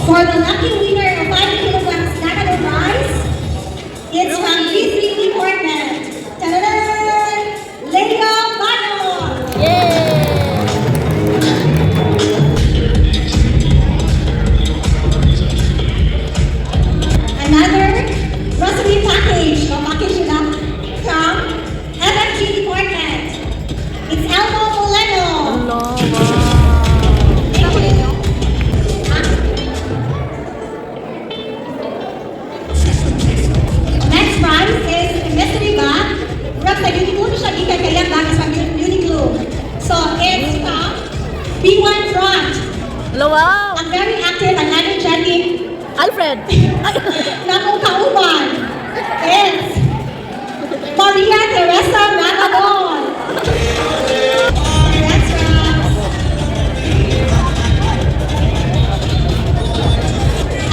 For the lucky winner of 5 kilograms Nagano rice, it's from G3 Department. Ta-da! Leia Banon! Yay! Another grocery package, o package na, from FFG Department. It's Elmo Moleno. Hello, wow. Thank you. Ah. Next prize is a mystery bag. Wrap sa Uniqlo na siya gikan kaya bag is from Uniqlo. So it's from B1 Front. Hello, wow. Ang very active and energetic Alfred! Na akong kauban is Maria Teresa Ramon. Congrats, Rams.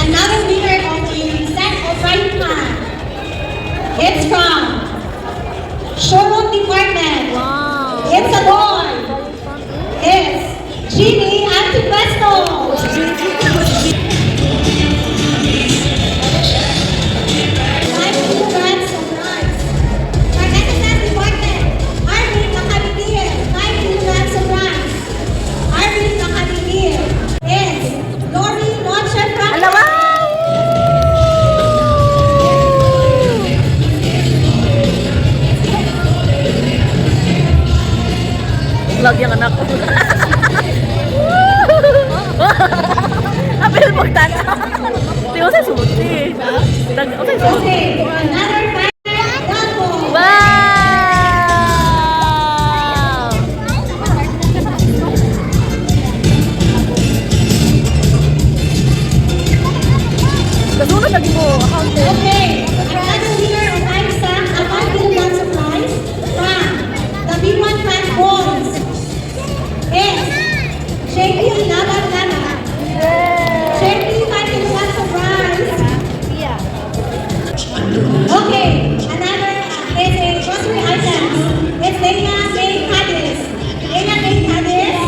Another winner of a set of frying pan. It's from Showroom Department. It's a boy. It's Jimmy Antipuesto. 5 kilograms of rice. From SSS Department, Arvin Macabigil, 5 kilograms of rice. Arvin Macabigil is Lori Noche Franco. Hello, wow! Vlog yung anak ko. Apil mo tanaw. Di mo sa sulti. Tag sa sulti. Okay, another five double. Wow! Kasunod lagi mo, accountant. Okay, another winner of 5 sack, a 5 kilograms of rice from the B1 Front Boys is JP Nabat Lana. JP, 5 kilograms of rice. Okay, another is a grocery item. It's Lena May Cadiz. Lena May Cadiz.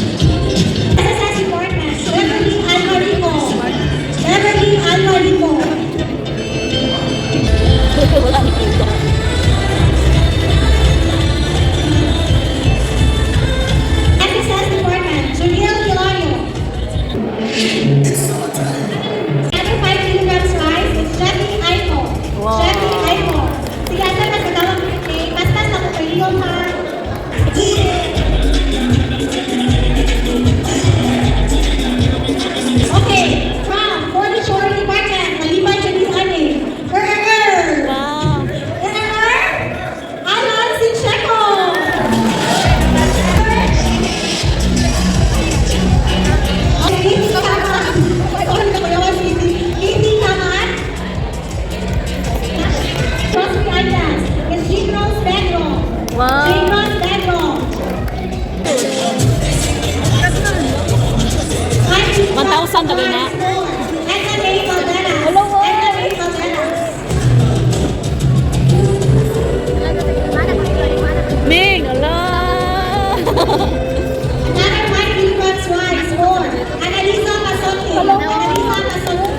SSS Department, Beverly Alvarico. Beverly Alvarico. Wala ni kita. SSS Department, Juliel Hilario. Another 5 kilograms rice is Jeffy Aiko. Jeffy Aiko. Sige, asa mas katawag ni Paspas na ko kayo ha. Okay, from Furniture Department, Maliban Janice Ane. Er, er, er. Er, er, er. Alan Sincheco. Okay, Katie Kamat. Sorry na kuya, Katie. Katie Kamat. Grocery items. It's Jean Rose Pedro. Jean Rose Pedro. 1,000 tagay na. Edna May Calderas. Hello, wow. Edna May Calderas. Ming, ala! Another 5 kilograms rice for Annalisa Masotti. Annalisa Masotti.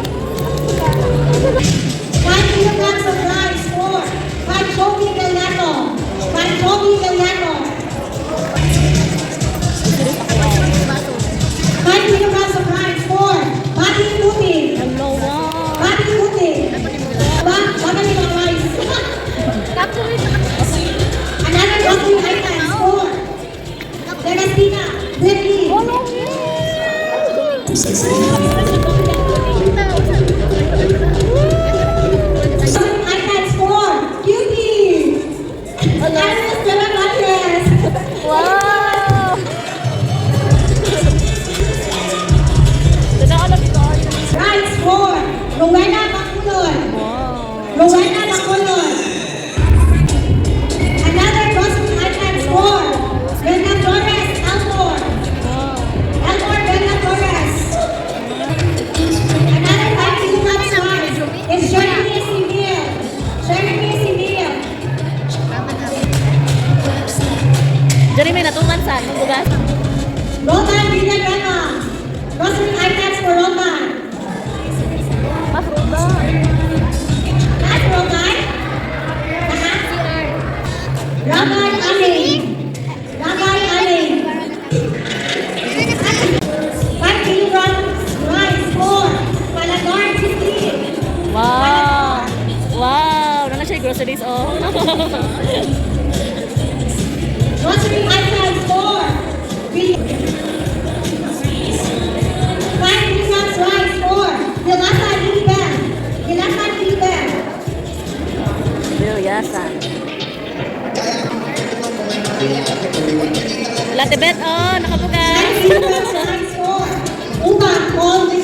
5 kilograms of rice for Panchovi Gallardo. Panchovi Gallardo. 5 kilograms of rice for Bati Tuti. Hello, wow! Bati Tuti. Ba, baka ni mga rice. Another grocery items for Legastina Brittany. Grocery items for Cutie. Agnes de la Ramirez. Wow! Tanaw na dito. Rice for Rowena Baculon. Rowena Baculon. Another grocery items for Brenda Flores Elmore. Elmore Brenda Flores. Jeremy, natungan sa imong bugas. Roman Villagrana. Grocery items for Roman. Mas Roda. Last Roman. Naka? Rabay Alay. Rabay Alay. 5 kilograms rice for Palagar City. Wow. Wow, naa siya groceries oh. Grocery items for 5 kilograms rice for Dilasa Liliben. Dilasa Liliben. Bilyasan. Latibet oh, nakabugas. 9 kilograms rice for Uban Paul.